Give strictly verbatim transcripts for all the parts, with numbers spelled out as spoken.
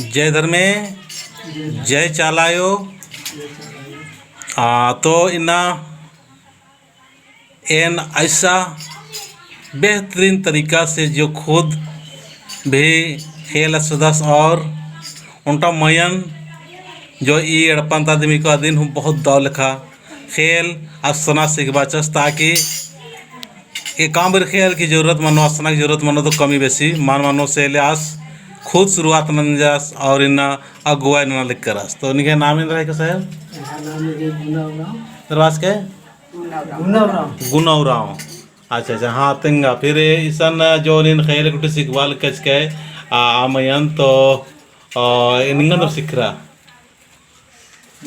जय धर्मे, जय चाला आयो। आ, तो इन्ना एन ऐसा बेहतरीन तरीका से जो खुद भी ख़ेल असदस और ओन्टा मयन जो ई एड़पा ता दिम इको अदिन हूँ बहुत दव लेखा ख़ेल असना सिखबाचस, ताकि एकाम बारी ख़ेल की जरूरत मनो, असना की जरूरत मनो तो कमी बेसी मल मनो, से ले आस खुद शुरुआत नंजस और इन्ना अगुवाई नना लिक्करस। तो निंग्है नाम एन्दरा हिके साहेब? एंग्है नाम हिके गुना उराँव। दरवास के? गुना उराँव। गुना उराँव। अच्छा, अच्छा, हाँ, तेंगा। फिर इसन जो नीन ख़ेल गुट्ठी सिखबआ लगचकय, आ, आ मयन तो, आ, निंगन तो सिखरा?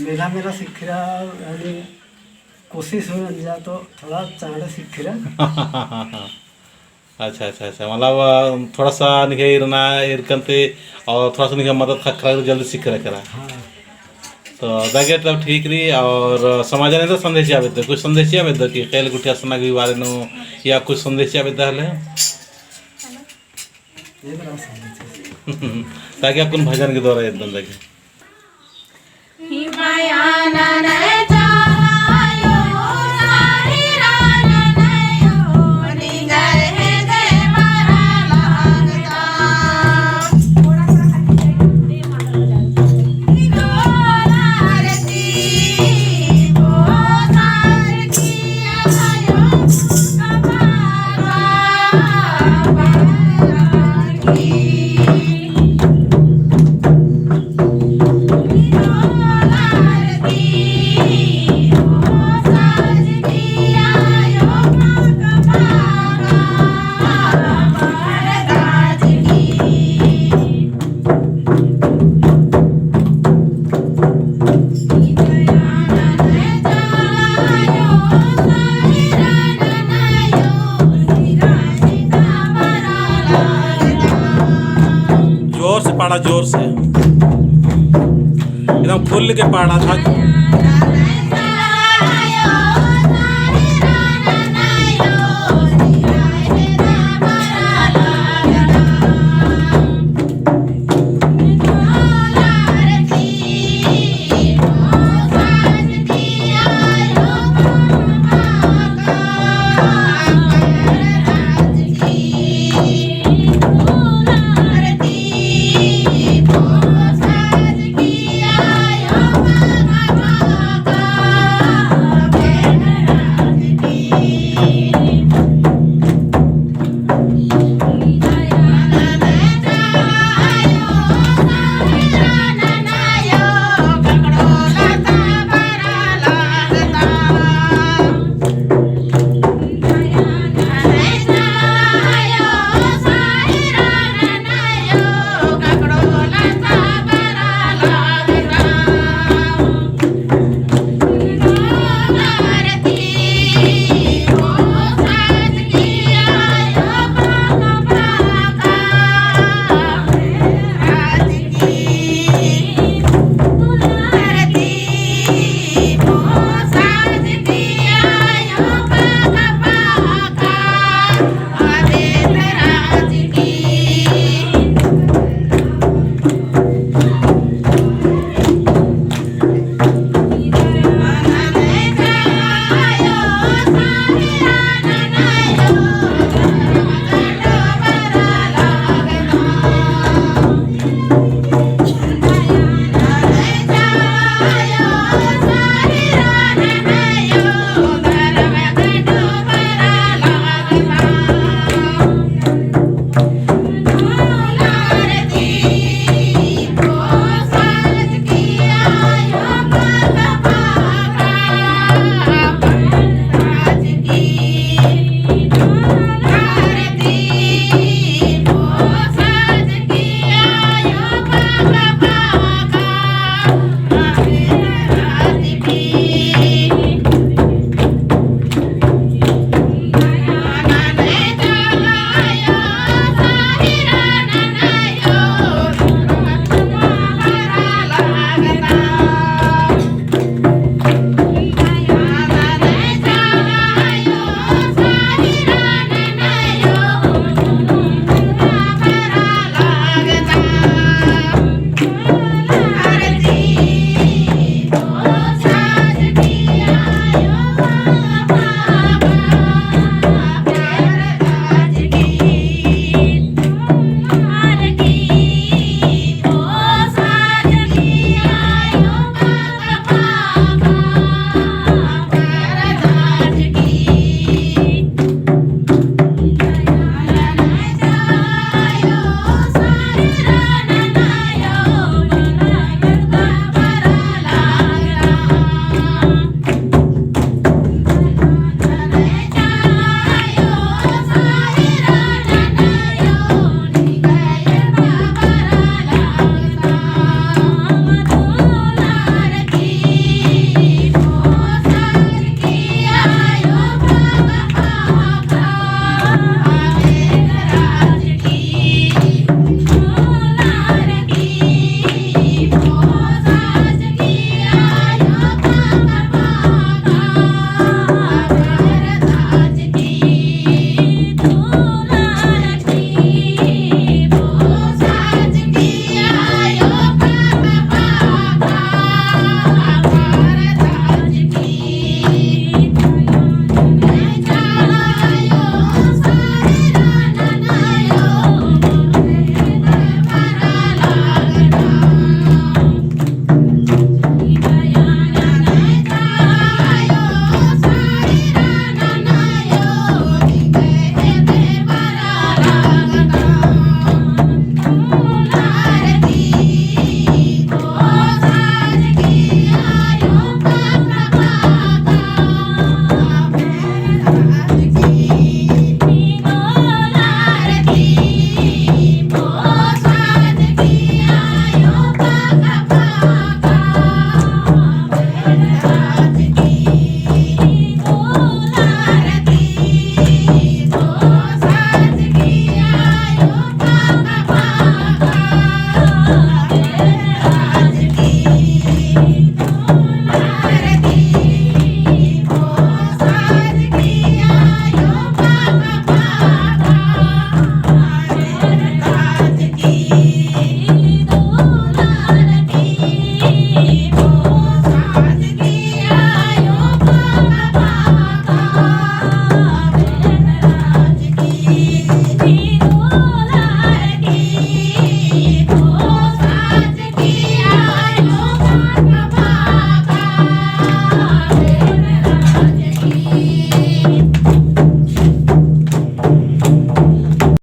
मेरा, मेरा सिखरा, यानी कोशिश होई जा तो थोड़ा चाँड़े सिखरा। अच्छा, अच्छा, अच्छा। मतलब, आ, थोड़ा सा निंग्है इरना, इरकन ती और थोड़ा सा निंग्है मदद ख़क्खरा जल्दी सिखरा केरा। हाँ। तो अदगे तब ठीक रई। और समाजन एन्दरा संदेश चिआ बेद्दो, कुछ संदेश चिआ बेद्दो कि ख़ेल गुट्ठी असना के बारे नू या कुछ संदेश चिआ बेद्दा होले? ताकि अक्कुन भजन के द्वारा एद्दन ताकि। जोर से पाड़ा, जोर से, एकदम खुल के पाड़ा था।